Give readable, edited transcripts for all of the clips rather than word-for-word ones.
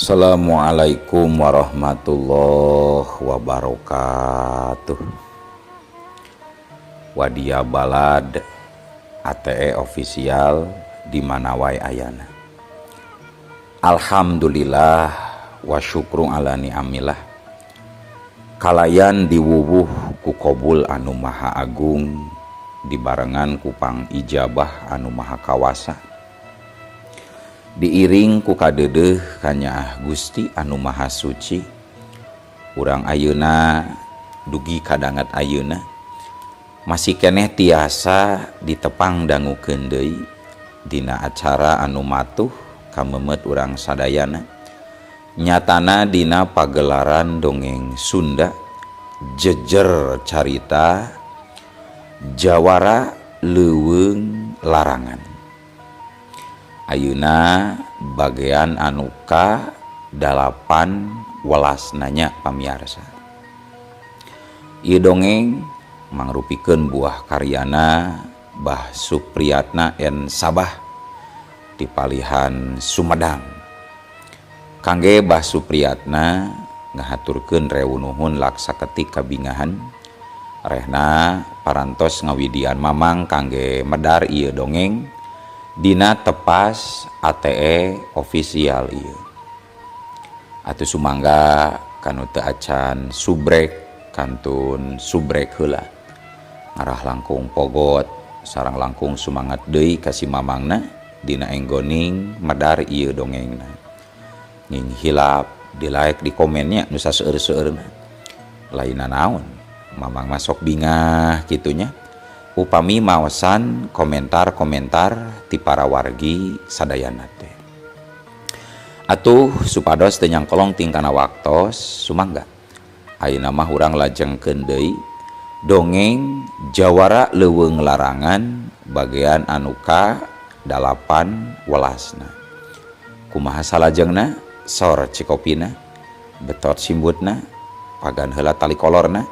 Assalamualaikum warahmatullahi wabarakatuh. Wadia Balad ATE official di mana wae ayana. Alhamdulillah wa syukru ala ni'amillah. Kalayan diwuwuh ku kobul anu maha agung dibarengan ku pang ijabah anu maha kawasa. Diiring ku kadeudeuh kanyaah Gusti anu maha suci. Urang ayeuna dugi kadangat ayeuna masih keneh tiasa ditepang dangukeun deui dina acara anu matuh kamemet urang sadayana. Nyatana dina pagelaran dongeng Sunda jejer carita Jawara Leuweung Larangan. Ayeuna bagian anu ka 8 welasnanya pamiarsa. Ieu dongeng mangrupikeun buah karyana Bah Supriyatna N Sabah di palihan Sumedang. Kangge Bah Supriyatna ngahaturkeun rewu nuhun laksa ketik kabingahan rehna parantos ngawidian mamang kangge medar ieu dongeng dina tepas ATE official ieu. Atuh sumangga kanu teu acan subrek kantun subrek heula. Ngarah langkung pogot sareng langkung sumangat deui ka si mamangna dina enggoning medar ieu dongengna. Nging hilap di like di komennya nu saseueur-seueurna. Lainna naon mamang masok bingah kitunya. Upami maosan komentar-komentar ti para wargi sadayana teh. Atuh supados teu nyangkolong tingkana waktos sumangga. Ayeuna mah urang lajengkeun deui dongeng Jawara Leuweung Larangan bagian anu ka 8 welasna. Kumaha salajengna? Sor cikopina, betot simbutna, pagan heula tali kolorna,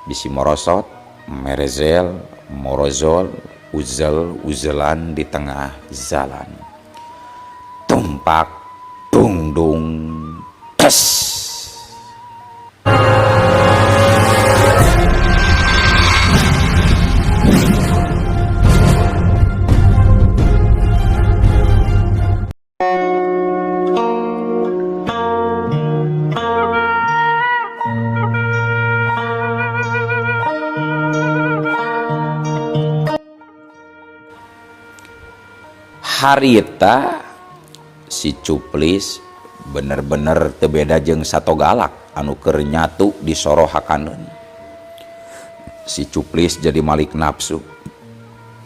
bisi morosot, merezel, morozol, uzel, uzelan di tengah jalan. Tumpak, tungdung, tes. Harita si Cuplis bener-bener teu beda jeung sato galak anu keur nyatu di soro hakaneun. Si Cuplis jadi malik nafsu.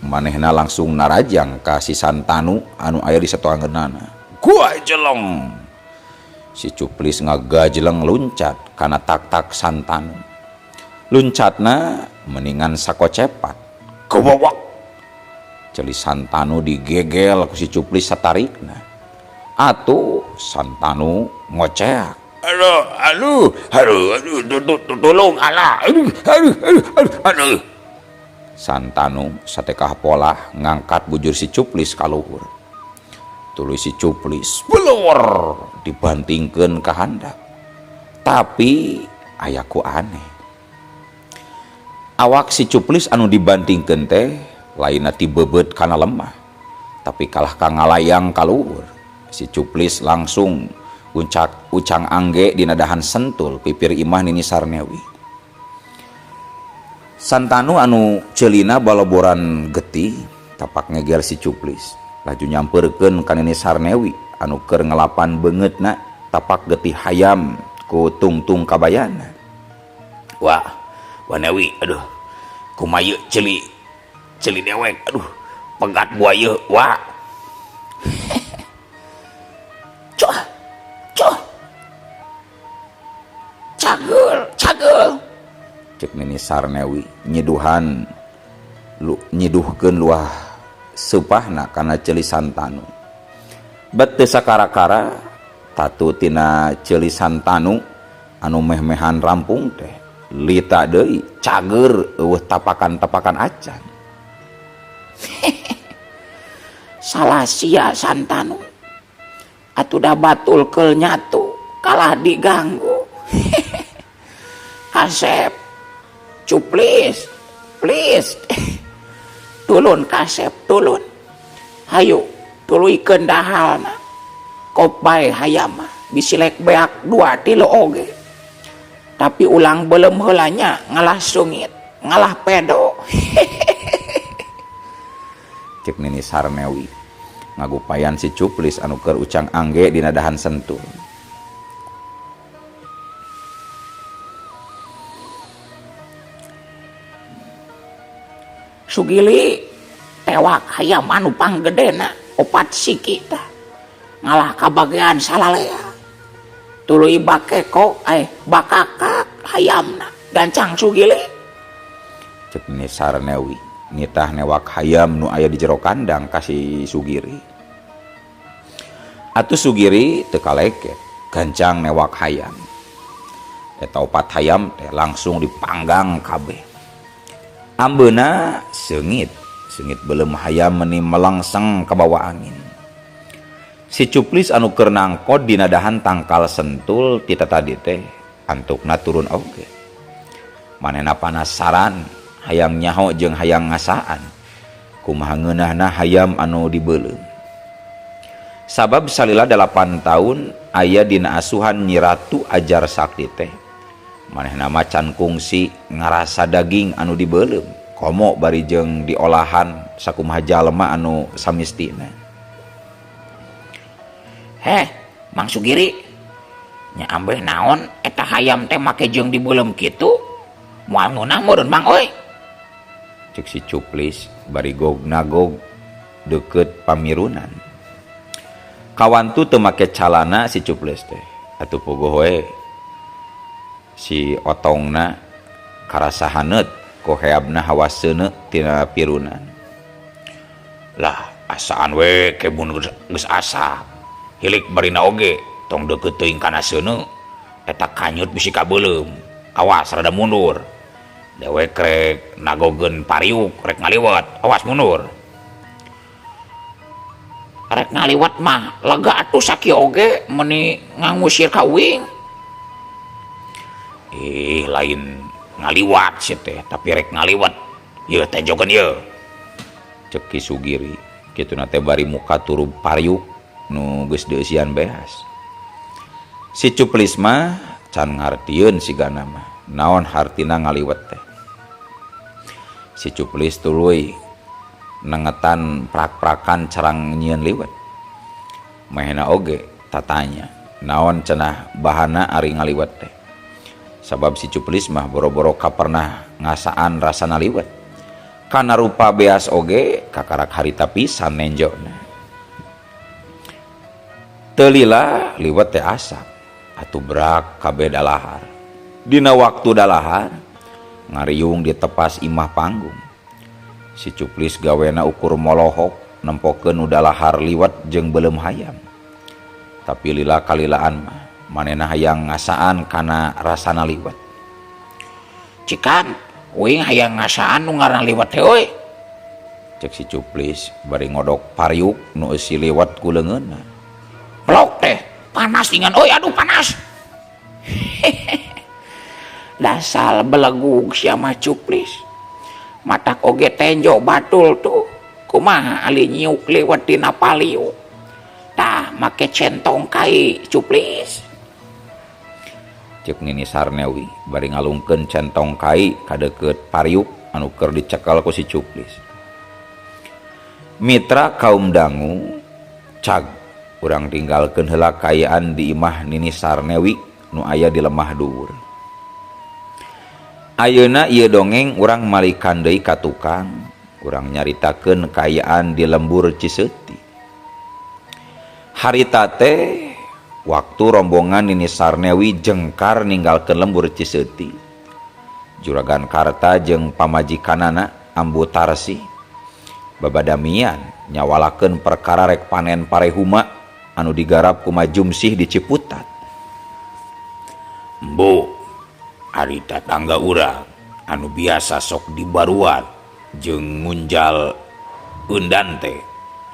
Manehna langsung narajang ka si Santanu anu aya di satoangeunana. Gua jeleng. Si Cuplis ngagajeleng luncat kana tak-tak Santanu. Luncatna mendingan sakocepat. Kewawak. Ceuli Santanu digegel ku si Cuplis satarikna. Atuh Santanu ngoceak. Aduh, aduh, aduh, aduh, tolong ala, aduh, aduh, aduh, aduh, aduh. Santanu satekah polah ngangkat bujur si Cuplis ka luhur. Tuluy si Cuplis belur dibantingkeun ka handap. Tapi ayaku aneh. Awak si Cuplis anu dibantingkeun teh lainna ti bebeut kana lemah, tapi kalah ka ngalayang ka luhur. Si Cuplis langsung uncak ucang angge dina dahan sentul pipir imah Nini Sarnewi. Santanu anu ceulina baloboran getih tapak ngegel si Cuplis, laju nyampeurkeun ka Nini Sarnewi anu keur ngelapan beungeutna tapak getih hayam ku tungtung kabayana. Wah, Wanewi, aduh, kumaha ceuli ceuli dewek, aduh, pegat buaya, wah. Coh, coh, cagel, cagel. Cek Nini Sarnewi nyiduhan, lu, nyiduhkeun luah seupahna kana ceuli Santanu. Bet teu sakara-kara tatu tina ceuli Santanu anu meh-mehan rampung teh lita deui cager eueuh tapakan-tapakan acan. Salah sia Santanu. Atuh da batul keul nyatu kalah diganggu. Kasep cuplis please tulun kasep tulun. Hayu tuluykeun dahalna. Kop bae hayam mah bisi lek beak dua tilu oge. Tapi ulang beuleum heula nya ngalah sungit, ngalah pedo. Cek Nini Sarnewi ngagupayan si Cuplis anu keur ucang angge dina dahan sentul. Sugili tewak hayam anu panggedena opat siki tah ngalah kabagean salalea. Tuluy bakekok bakakak hayamna gancang Sugili. Cek Nini Sarnewi nitah newak hayam nu aya di jero kandang ka si Sugiri. Atuh Sugiri teu kaleket gancang newak hayam. Eta opat hayam teh langsung dipanggang kabeh. Ambeuna seungit, seungit beuleum hayam meuni melengseng kabawa angin. Si Cuplis anu keur nangkod dina dahan tangkal sentul ti tatadi teh antukna turun oge. Manehna panasaran hayang nyaho jeung hayang ngasaan. Kumaha ngeunahna hayam anu dibeuleum. Sabab salila 8 taun aya dina asuhan Nyi Ratu Ajar Sakti teh. Manehna mah can kungsi ngarasa daging anu dibeuleum, komo bari jeung diolahan sakumaha jalma anu samistina. Heh, Mang Sugiri, nya ambeh naon eta hayam teh make jeung dibeuleum kitu? Moal ngeunah meureun Mang euy. Cek si Cuplis bari gog nagog deukeut pamirunan. Kawantu teu make calana si Cuplis teh, atuh puguh we. Si otongna karasa haneut ku heabna hawa seuneu tina pirunan. Lah asaan we kebun geus asa. Hilik barina oge tong deukeut teuing kana seuneu eta kanyut bisi kabeuleum. Awas rada mundur. Dewek rek nagogeun pariuk rek ngaliwat, awas mundur. Rek ngaliwat mah lega atuh sakieu oge meuni ngangusir ka uing. Ih, lain ngaliwat sih teh, tapi rek ngaliwat. Ieu teh jogeun ieu. Cek Ki Sugiri, kituna teh bari muka turub pariuk nu geus dieusian beas. Si Cuplis mah can ngartieun sigana mah, naon hartina ngaliwet teh. Si Cuplis tuluy nengetan prak-prakan carang nyieun liwet. Mahena oge tatanya, naon cenah bahana ari ngaliwet teh. Sabab si Cuplis mah boro-boro kapernah ngasaan rasana liwet. Kana rupa beas oge kakarak harita pisan nenjona. Teu lila liwet teh asap atuh brak kabeh dalahar. Dina waktu dalahar ngariung di tepas imah panggung. Si Cuplis gawena ukur molohok nempokeun nu dalahar liwet jeung beuleum hayam. Tapi lila kalilaan mah manehna hayang ngasaan kana rasana liwet. Cikan, uing hayang ngasaan nu ngaranna liwet teh euy. Cek si Cuplis bari ngodok pariuk nu eusi liwet ku leungeunna. Blok teh, panas ingan euy, aduh panas. Dasar belegug sia mah Cuplis. Matak oge tenjo batul tuh. Kumaha ali nyiuk liwet dina paliuk. Tah make centong kai Cuplis. Cek Nini Sarnewi bari ngalungkeun centong kai ka deukeut pariuk anu keur dicekel ku si Cuplis. Mitra kaum dangu cag urang tinggalkeun heula kaayaan di imah Nini Sarnewi nu aya di lemah dhuwur. Ayeuna ieu dongeng urang malikan deui ka tukang, urang nyaritakeun kaayaan di lembur Ciseuti. Harita teh waktu rombongan Nini Sarnewi jengkar ninggalkeun lembur Ciseuti. Juragan Karta jeung pamajikanana Ambu Tarsi babadamian nyawalakeun perkara rek panen parehuma anu digarap ku Majumsih di Ciputat. Embu, ari tatangga urang anu biasa sok dibaruan jeung ngunjal eundan teh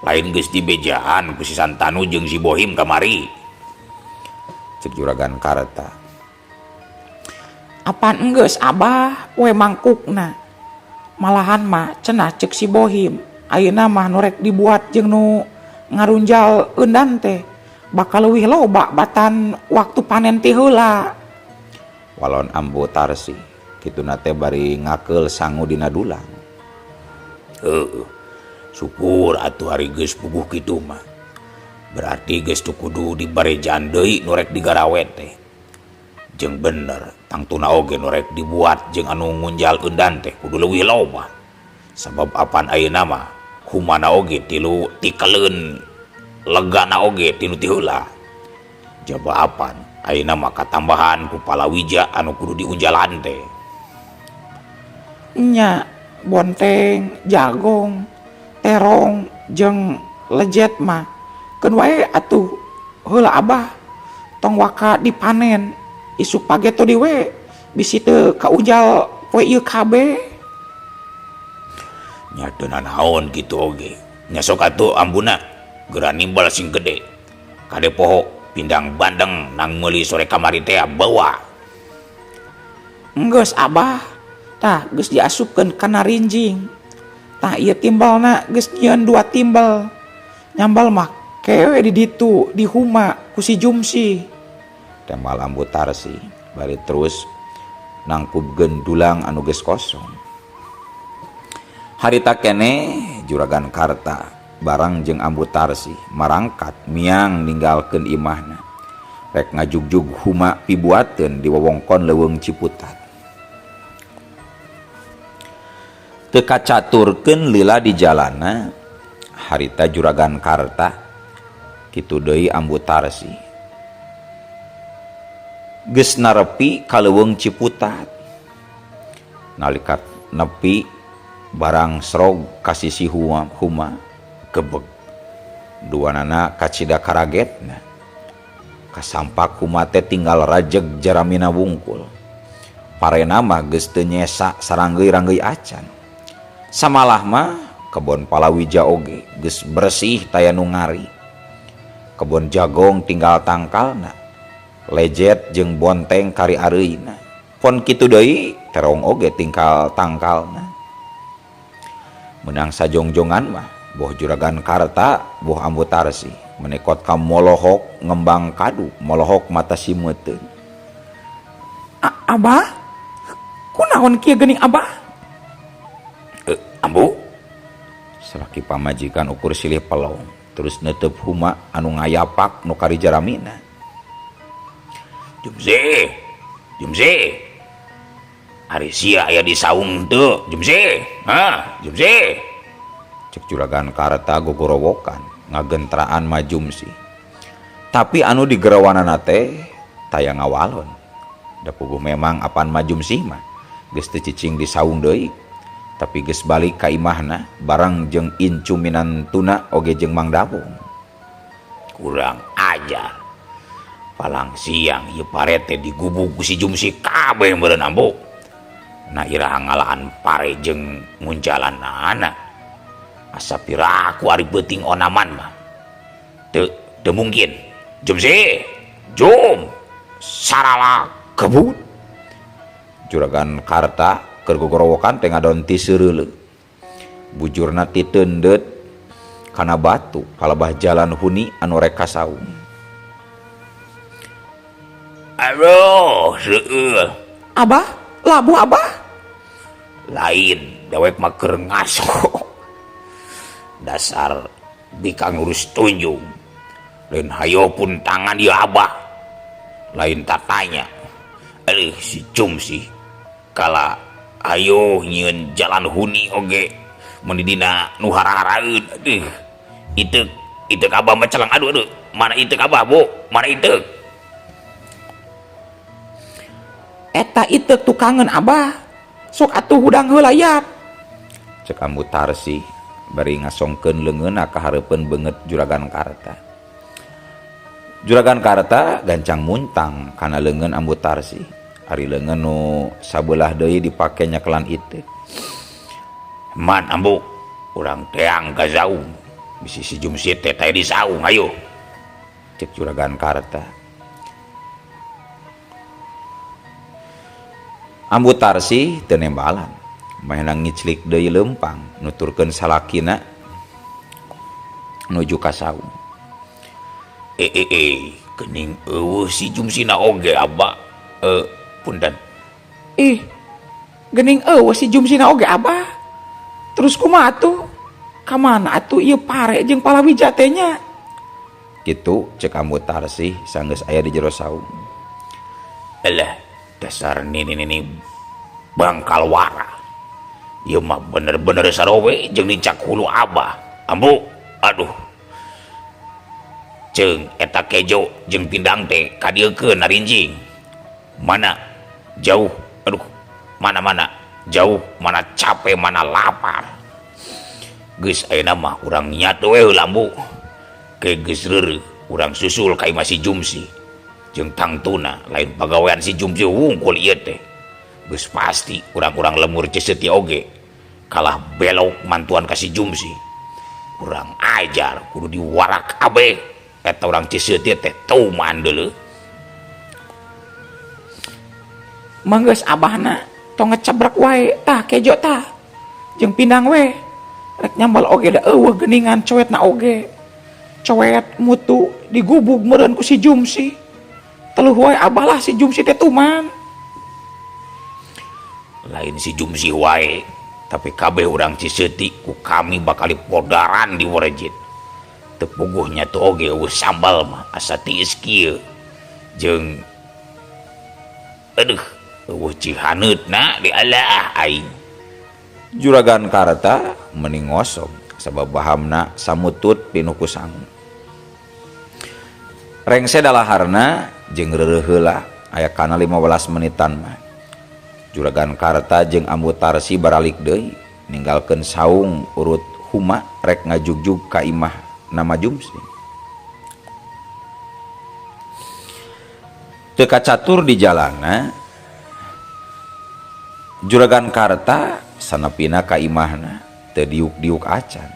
Lain geus dibejaan ku si Santanu jeung si Bohim kamari. Cek Juragan Karta. Apan enggeus Abah we mangkukna. Malahan mah cenah cek si Bohim ayeuna mah nu rek dibuat jeung nu ngarunjal eundan teh bakal leuwih loba batan waktu panen ti heula. Walon Ambu Tarsi kituna teh bari ngakeul sangu dina dulang. Heueuh. Syukur atuh ari geus puguh kitu mah. Berarti geus teu kudu dibarejaan deui nu rek digarawe teh. Jeung bener tangtuna oge nu rek dibuat jeung anu ngunjal eundan teh kudu leuwih loba. Sabab apan ayeuna mah humana oge tilu tikeleun legana oge tinu ti heula. Jaba apan ayeuna mah katambahan ku palawija anu kudu diunjalan teh. Nya bonteng, jagong, terong jeung lejet mah keun wae atuh heula Abah tong waka dipanen isuk pageto di we bisi teu kaunjal poe ieu kabeh. Nya teu nanaon kitu oge. Nya sok atuh ambuna geura nimbal sing gede. Kade poho pindang bandeng nang meuli sore kamari teh bawa. Enggeus Abah tah geus diasupkeun kana rinjing. Tah ieu timbalna geus nyieun 2 timbal. Nyambal mah kewe di ditu di huma ku si Jumsi. Tembal Ambu Tarsi bari terus nangkubkeun dulang anu geus kosong. Harita keneh Juragan Karta barang jeung Ambu Tarsi marangkat miang ninggalkeun imahna. Rek ngajugjug huma pibuateun di wewengkon Leuweung Ciputat. Teu kacaturkeun lila di jalana harita Juragan Karta kitu deui Ambu Tarsi. Geus narepi ka Leuweung Ciputat. Nalika nepi barang serog ka sisi huma gebeg. Duanana kacida karagetna. Kasampak huma teh tinggal rajeg jaramina wungkul. Parena mah geus teu nyesa saranggeuy-ranggeuy acan. Samalah mah kebon palawija oge geus bersih taya nu ngari. Kebon jagong tinggal tangkalna, lejet jeung bonteng kari areuina. Pon kitu deui terong oge tinggal tangkalna. Menang sajongjongan mah boh Juragan Karta boh Ambu Tarsi menekot ka molohok ngembang kadu molohok mata simeuteun. Abah kunaon kieu geuning Abah? Ambu salaki pamajikan ukur silih pelong terus netep huma anu ngayapak nu kari jaramina. Jumse, Jumse, ari sia aya di saung teu, Jumse, ha, Jumse. Cek Juragan Karta gogorowokan ngagentraan ma Jumsi. Tapi anu digerawanana teh taya ngawalon. Da puguh memang apan ma Jumsi mah geus teu cicing di saung deui. Tapi geus balik ka imahna barang jeung incu minantuna oge jeung Mang Dabung. Kurang ajar. Palang siang ieu pare teh digubug ku si Jumsi kabeh meureun ambu. Na iraha ngalaan pare jeung ngunjalanana. Asa piraku ari beuting onaman mah. Teu, teu mungkin. Jumsi, Jum, sarala kebut. Juragan Karta keur gogorowokan teh ngadon ti seureuleuh. Bujurna ti teundeut kana batu palebah jalan huni anu rek ka saung. Aduh, seueuh. Abah, labuh Abah. Lain, dewek mah keur ngaso. Dasar bika ngurus tunjung. Lain hayo pun tangan ieu Abah. Lain tatanya. Aduh, si Jumsi kala ayo nyieun jalan huni oge mun dina nu hara-haraeun. Aduh, iteuk Abah mah celang. Aduh, aduh, mana iteuk Abah, Bu? Mana iteuk? Eta iteuk tukangeun Abah. Sok atuh hudang heula yap. Cek Ambu Tarsi bari ngasongkeun leungeunna ka hareupeun beungeut Juragan Karta. Juragan Karta gancang muntang kana leungeun Ambu Tarsi. Ari leungeun nu sabelah deui dipake nyekelan iteuk. Man Ambu, urang teang ka saung. Bisi si Jumsi teh teh di saung ayo. Cek Juragan Karta. Ambu Tarsi teu nembalan. Manehna ngiclik deui leumpang nuturkeun salakina nuju ka saung. Geuning eueuh si Jumsina oge abah. Punten. Ih, geuning eueuh si Jumsina oge abah. Terus kumaha atuh? Ka mana atuh ieu pare jeung palawija teh nya? Kitu cek Ambu Tarsih sanggeus aya di jero saung. Alah, dasar nini-nini bangkal wara. Ieu mah bener-bener sarowe jeung nincak hulu abah. Ambu, aduh. Ceung eta kejo jeung pindang teh kadieukeun narinjing. Mana jauh, aduh, mana-mana jauh, mana capek, mana lapar. Geus ayeuna mah urang nyatu we heula Ambu. Ke geus reureuh, urang susul ka imah si Jumsi. Jeung tangtuna lain pagawean si Jumsi wungkul ieu teh. Geus pasti urang-urang lemur Ciseuteuti oge kalah belok mantuan ka si Jumsi. Urang ajar kudu diwarak kabeh eta urang Ciseuteuti teh tuman deuleu. Manggeus abahna tong ngecebrek wae tah kejo tah. Jeung pindang we. Rek nyambel oge da eueuh geuningan coetna oge. Coet mutu digubug meureun ku si Jumsi. Teluh wae abah lah si Jumsi teh tuman. Lain si Jumsi wae, tapi kabeh urang Ciseuteuti ku kami bakal dipodaran di Warejit. Teu puguh nyatu oge eueuh sambal mah asa tiis kieu. Jeung aduh, eueuh cihaneutna di alah aing. Juragan Karta meni ngosong sabab bahamna samutut pinuh ku sangu. Rengse dalaharna jeung reureuh heula aya kana 15 menitan mah. Juragan Karta jeung Ambu Tarsi baralik deui ninggalkeun saung urut huma rek ngajugjug ka imah nama Jumsi. Teu kacatur di jalana Juragan Karta sanepina ka imahna teu diuk-diuk acan.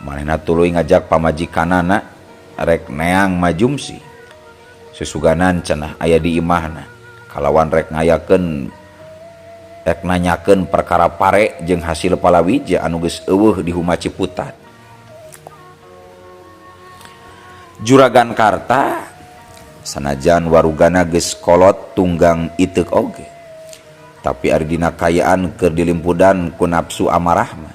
Manehna tuluy ngajak pamajikanana rek neang Majumsi. Susuganan cenah aya di imahna kalawan rek ngayakeun rek nanyakeun perkara pare jeung hasil palawija anu geus eueuh di Huma Ciputat. Juragan Karta sanajan warugana geus kolot tunggang iteuk oge. Tapi ari dina kayaan keur dilimpudan ku nafsu amarah mah.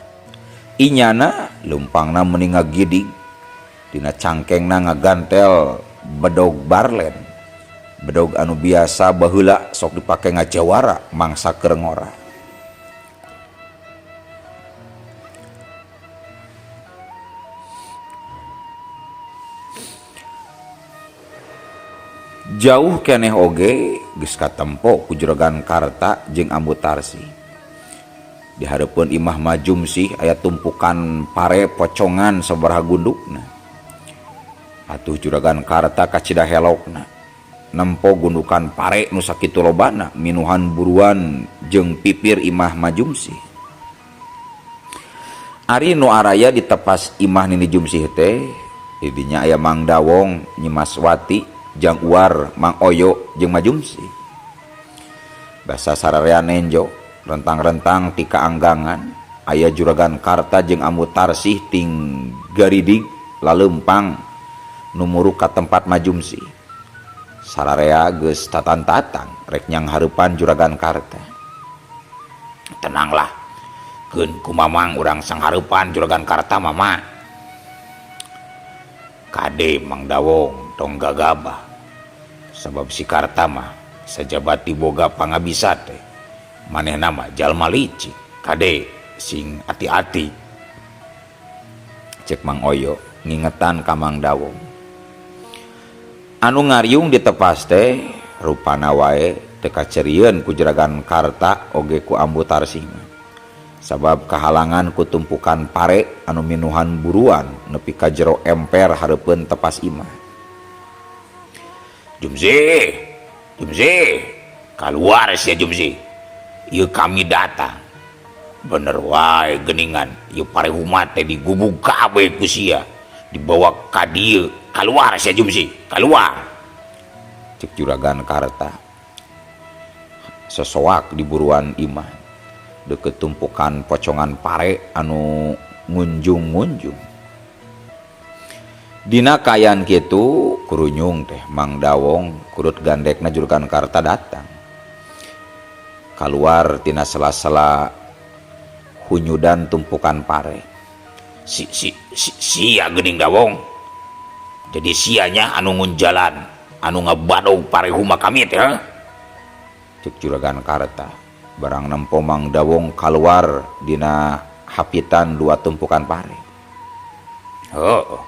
Inyana leumpangna meni ngagidig dina cangkengna ngagantel bedog barlen. Bedog anu biasa baheula sok dipake ngajawara mangsa keur ngora. Jauh keneh oge geus katempo ku Juragan Karta jeung Ambu Tarsi. Di hareupeun imah Majumsih aya tumpukan pare pocongan sabaraha gundukna. Atuh Juragan Karta kacida helokna. Nempo gundukan pare nu sakitu lobana minuhan buruan jeung pipir imah Majumsih. Ari nu araya ditepas imah Nini Jumsih teh di dinya aya Mang Dawong, Nyi Maswati, Jang Uar, Mang Oyo jeung Majumsih. Basa sararea nenjo rentang-rentang ti kaanggangan aya Juragan Karta jeung Ambu Tarsih ting garidig laleumpang nu muruk ka tempat Majumsih. Sararea geus tatan-tatang rek nyang hareupan Juragan Karta. Tenanglah, keun kumamang urang sanghareupan Juragan Karta mama. Kade Mang Dawong tong gagabah. Sabab si Karta mah sajabati boga pangabisa teh. Manehna mah jalma licik. Kade sing ati-ati. Cek Mang Oyo ngingetan ka Mang Dawong. Anu ngariung ditepas teh rupana wae teu kacerieun ku Juragan Karta oge ku Ambu Tarsih mah. Sabab kahalangan ku tumpukan pare anu minuhan buruan nepi ka jero emper hareupeun tepas imah. Jumsi, Jumsi, kaluar sia Jumsi. Ieu kami datang. Bener wae geuningan ieu pare huma teh digubug kabeh ku sia dibawa ka dieu kaluar sia Jumsi kaluar cek Juragan Karta sosoak di buruan imah deket tumpukan pocongan pare anu ngunjung-ngunjung. Dina kaayaan kitu kurunyung teh Mang Dawong kurut gandekna Juragan Karta datang kaluar tina sela-sela hunyudan tumpukan pare. Si si si sia geuning Dawong, jadi sianya anu ngunjalan anu ngabadog pare huma kami teh, cek Juragan Karta barang nempo Mang Dawong kaluar dina hapitan dua tumpukan pare. Oh,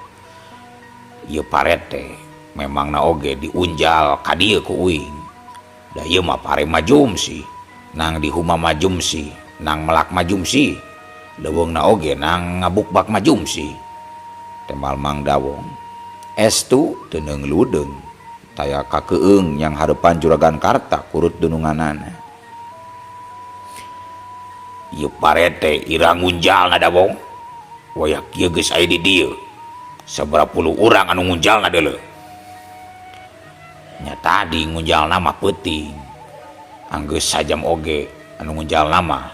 ieu pare teh memangna oge diunjal ka dieu ku uing, da ieu mah pare Majumsi, nang di huma Majumsi, nang melak Majumsi, leuweungna oge nang ngabukbak Majumsi, tembal Mang Dawong. Estu teu ludeung taya kakeung yang hareupan Juragan Karta kurut dununganana. Ieu pare teh ira ngunjalna, Dawong? Wayah kieu geus aya di dieu, sabaraha puluh urang anu ngunjalna deuleu? Nya tadi ngunjalna mah peuting, anggeus sajam oge anu ngunjalna mah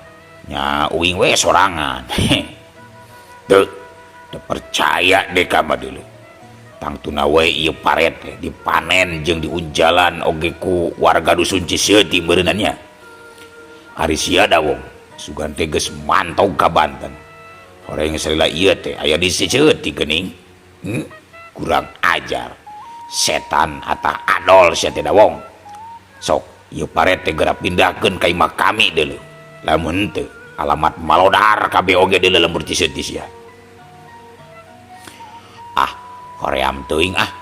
nya uing we sorangan. Teu teu percaya deka mah deuleu. Tangtuna we ieu pare teh dipanen jeung diunjalan oge ku warga dusun Ciseuti meureunna nya. Ari sia, Dawong, sugan teh geus mantog ka Banten, horeng salila ieu teh aya di Ciseuti geuning. Kurang ajar, setan atah adol sia teh, Dawong. Sok ieu pare teh geura pindahkeun ka imah kami deuleu, lamun henteu alamat malodar kabeh oge deuleu lembur Ciseuti sia. Ah, hoream teuing ah,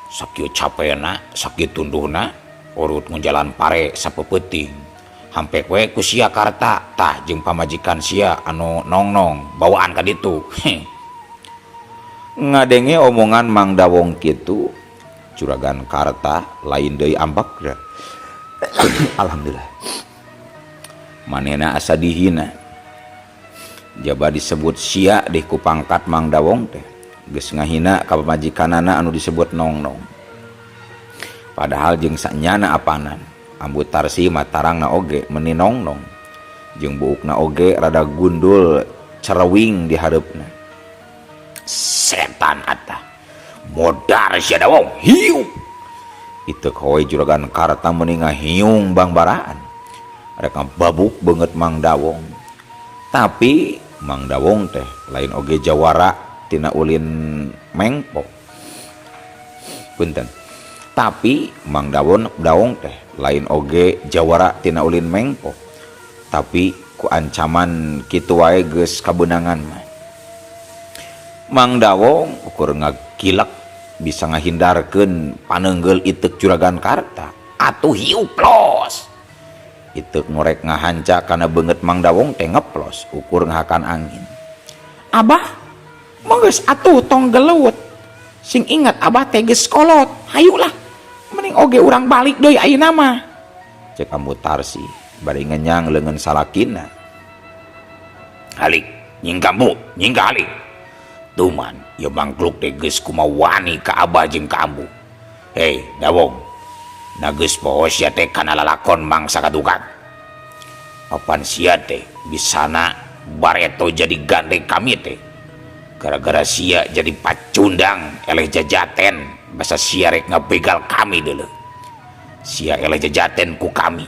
sakieu capena, sakieu tunduhna urut ngunjalan pare sapeupeting, hampek we ku sia Karta tah jeung pamajikan sia anu nongnong bawaan ka ditu. Ngadenge omongan Mang Dawong kitu, Juragan Karta lain deui ambek. Alhamdulillah. Manehna asa dihina, jaba disebut sia deh ku pangkat Mang Dawong teh geus ngahina ka pamajikanana anu disebut nongnong, padahal jeung sanyana apanan Ambu Tarsi mah tarangna oge meni nongnong jeung buukna oge rada gundul cerewing di hareupna. Setan atah modar sia, Dawong, hiu itu kowe. Juragan Karta meuni ngahiung bangbaraan rek ngababuk beungeut Mang Dawong, tapi Mang Dawong teh lain oge jawara tina ulin mengpok. Punten, tapi Mang Dawon Dawong teh lain oge jawara tina ulin mengpok, tapi ku ancaman kitu wae geus kabeunangan mah. Mang Dawong ukur ngagilek bisa ngahindarkeun panenggel itek Juragan Karta. Atuh hiu plos itek ngorek ngahanca kana beungeut Mang Dawong teh, ngeplos ukur ngahakan angin. Abah, geus atuh, tong gelut. Sing ingat Abah teh geus kolot. Hayulah, mending oge urang balik deui ayeuna mah, cek Ambu Tarsi bari ngenyang leungeun salakina. Halik nyingka, Bu, nyingka, halik. Tuman ieu mangkluk teh geus kumaha wani ka Abah jeung ka Ambu? Hei Dawong, na geus poho sia teh kana lalakon mangsa ka tukang? Apan sia teh bisana bareto jadi gandeng kami teh gara-gara sia jadi pacundang eleh jajaten, basa sia rek ngabegal kami deuleu. Sia eleh jajaten ku kami,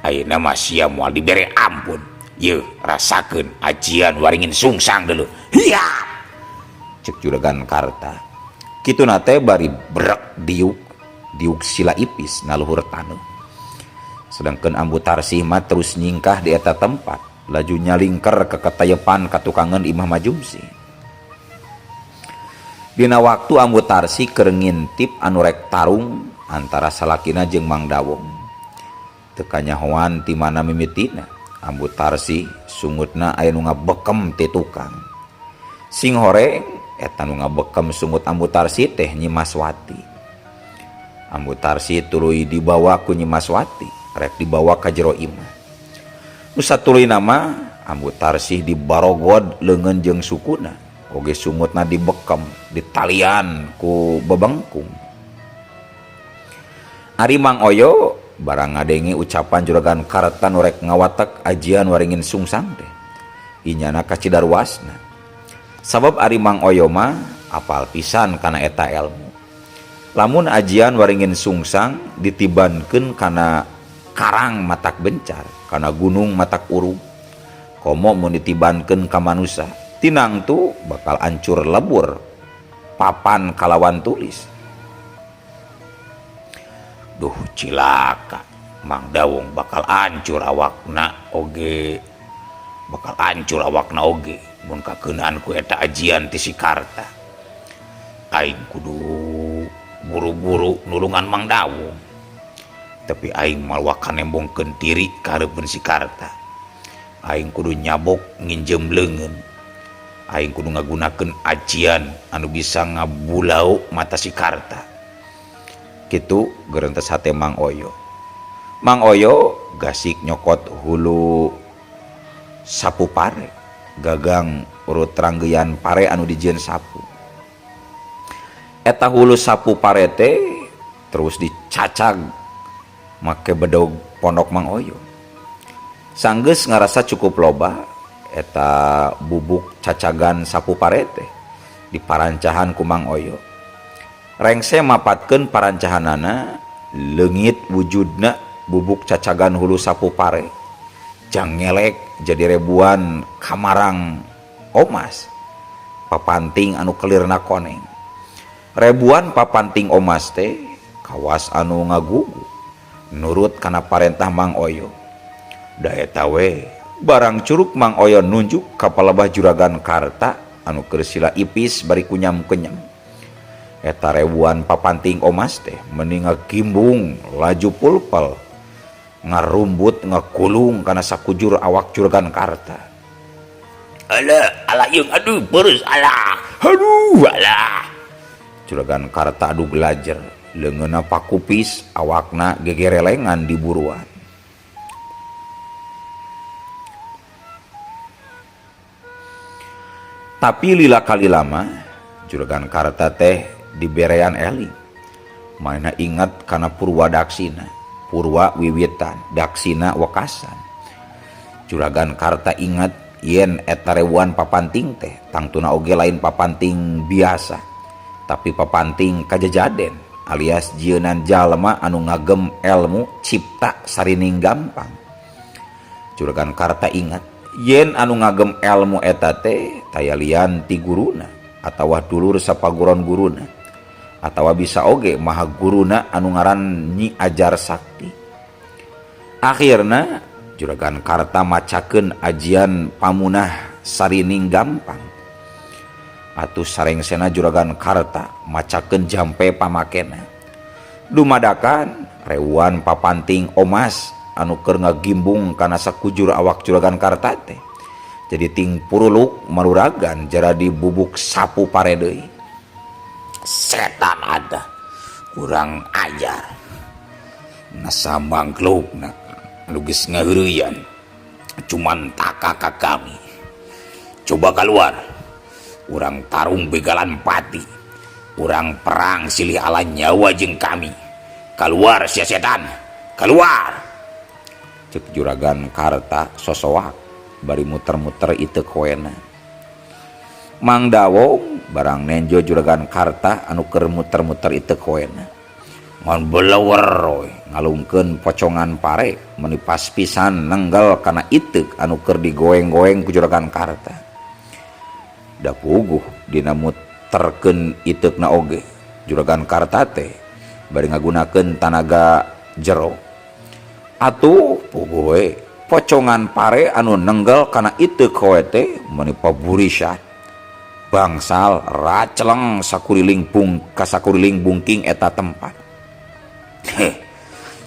ayeuna mah sia moal dibere ampun. Yeuh, rasakeun ajian waringin sungsang deuleu, hiya, cek Juragan Karta. Kituna teh bari brek diuk diuk sila ipis na luhur taneuh, sedangkan Ambu Tarsih mah terus nyingkah di eta tempat, laju nyalingker ke ketayepan katukangan imah Majumsi. Dina waktu Ambu Tarsi keur ngintip anu rek tarung antara salakina jeung Mang Dawong, teu kanyahoan ti mana mimitina Ambu Tarsi sungutna aya nu ngabekem ti tukang. Sing horeng eta nu ngabekem sungut Ambu Tarsi teh Nyi Maswati. Ambu Tarsi tuluy dibawa ku Nyi Maswati, rek dibawa ka jero imah. Nu satuluyna mah Ambu Tarsih dibarogod leungeun jeung sukuna oge sungutna dibekem ditalian ku bebengkung. Ari Mang Oyo barang ngadenge ucapan Juragan Karta nu rek ngawatek ajian Waringin Sungsang teh inyana kacidarwasna. Sabab ari Mang Oyo mah apal pisan kana eta elmu. Lamun ajian Waringin Sungsang ditibankeun kana karang matak bencar, kana gunung matak urug, komo mun ditibankeun ka manusa tinangtu bakal ancur lebur papan kalawan tulis. Duh cilaka, Mang Dawung bakal ancur awakna oge, bakal ancur awakna oge mun kakeunaan ku eta ajian ti si Karta. Aing kudu buru-buru nulungan Mang Dawung, tapi aing moal waka nembongkeun diri ka hareupeun si Karta. Aing kudu nyabok nginjem leungeun, aing kudu ngagunakeun ajian anu bisa ngabulau mata si Karta. Kitu gerentes hate Mang Oyo. Mang Oyo gasik nyokot hulu sapu pare, gagang urut ranggeyan pare anu dijieun sapu. Eta hulu sapu pare teh terus dicacag make bedog pondok Mang Oyo. Sanggeus ngarasa cukup loba eta bubuk cacagan sapu pare teh diparancahan ku Mang Oyo. Rengse mapatkeun parancahanana leungit wujudna bubuk cacagan hulu sapu pare jangelek jadi ribuan kamarang omas papanting anu kelirna koneng. Ribuan papanting omas teh kawas anu ngagugu nurut kana parentah Mang Oyo. Da eta we barang curug Mang Oyo nunjuk ka palebah Juragan Karta anu keur sila ipis bari kunyam-kenyam. Eta ribuan papanting omas teh meni ngagimbung laju pulpel ngarumbut ngakulung kana sakujur awak Juragan Karta. Alah, alah yeung aduh beurus alah. Aduh alah. Juragan Karta adu gelajer, leungeunna pakupis, awakna gegerelengan di buruan. Tapi lila kali lama Juragan Karta teh diberean eling. Manehna ingat kana Purwa Daksina, Purwa wiwitan, Daksina wekasan. Juragan Karta ingat yen eta rewuan papanting teh tangtuna oge lain papanting biasa, tapi papanting kajajaden alias jieunan jalma anu ngagem elmu cipta sarining gampang. Juragan Karta ingat yen anu ngagem elmu eta teh taya lian ti guruna atawa dulur sapaguron guruna atawa bisa oge maha guruna anu ngaran Nyi Ajar Sakti. Akhirna Juragan Karta macakeun ajian pamunah sarining gampang. Atuh sarengsena Juragan Karta macakeun jampe pamakena. Dumadakan rewuan papanting omas anu keur ngagimbung kana sakujur awak Juragan Karta teh. Jadi ting puruluk maruragan jaradi bubuk sapu pare deui. Setan ada kurang ajar. Nasa mangklukna anu geus ngaheureyan cuman taka ka kami. Coba keluar. Urang tarung begalan pati. Urang perang silih ala nyawa jeung kami. Keluar sia setan. Keluar. Cek Juragan Karta sosoak bari muter-muter iteuk hoena. Mang Dawong barang nenjo Juragan Karta anu keur muter-muter iteuk hoena. Ngan belewer we ngalungkeun pocongan pare meni pas pisan nenggel kana iteuk anu keur digoeng-goeng ku Juragan Karta. Da puguh dina muterkeun iteukna oge Juragan Karta teh bari ngagunakeun tanaga jero. Atuh puguh we pocongan pare anu nenggel kana iteuk hoe teh meni paburisan. Bangsal raceleng sakuriling bung kasakuriling bungking eta tempat. Heh,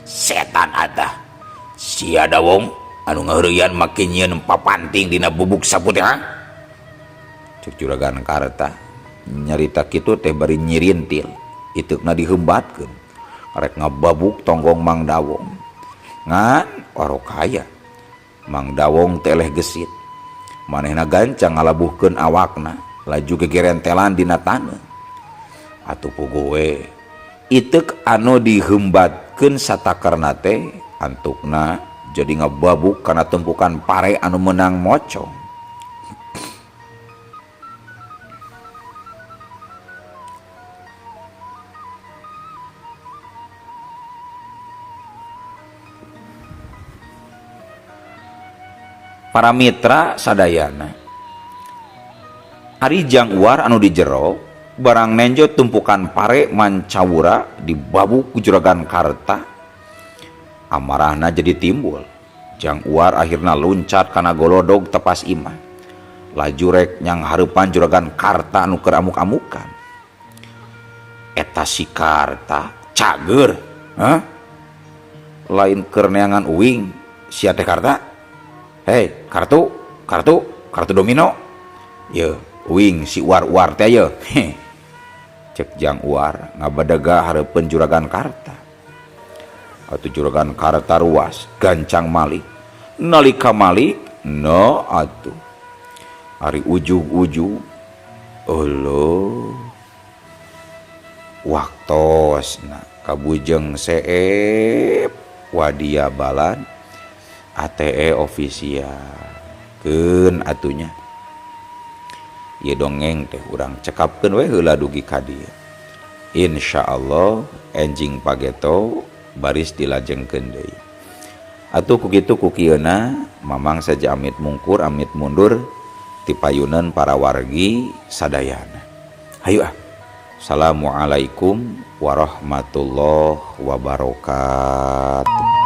setan ada. Sia Dawong anu ngaheureyan make nyieun papanting dina bubuk sapu teh, ha? Cek Juragan Karta nyarita kitu teh bari nyirintil, iteukna dihembatkeun. Rek ngababuk tonggong Mang Dawong. Ngan orok kaya Mang Dawong teh eleh gesit. Manehna gancang ngalabuhkeun awakna laju gegerentelan dina taneuh. Atuh puguh we iteuk anu dihembatkeun satakerna teh antukna jadi ngababuk kana tumpukan pare anu meunang mocong. Para mitra sadayana, ari Jang Uar anu di jero barang nenjo tumpukan pare mancawura dibabuk ku Juragan Karta, amarahna jadi timbul. Jang Uar akhirna luncat kana golodog tepas imah, laju rek nyang hareupan Juragan Karta anu keur amuk-amukan. Eta si Karta cager, hah? Lain keur neangan uing sia teh Karta. Hei, kartu, kartu, kartu domino. Ye, uing si uar-uar teh ye. Cek Jang Uar ngabadega hareupeun Juragan Karta. Atuh Juragan Karta ruas gancang malik. Nalika malik, no atuh. Ari ujug-ujug, euleuh. Waktosna kabujeng seep wadia balan ATE official keun atunya. Ieu dongeng teh urang cekapkeun we heula dugi ka dieu. Insyaallah enjing pageto baris dilajengkeun deui. Atuh ku kitu ku kieuna Mamang saja amit mungkur amit mundur tipayunan para wargi sadayana. Hayu ah. Assalamualaikum warahmatullahi wabarakatuh.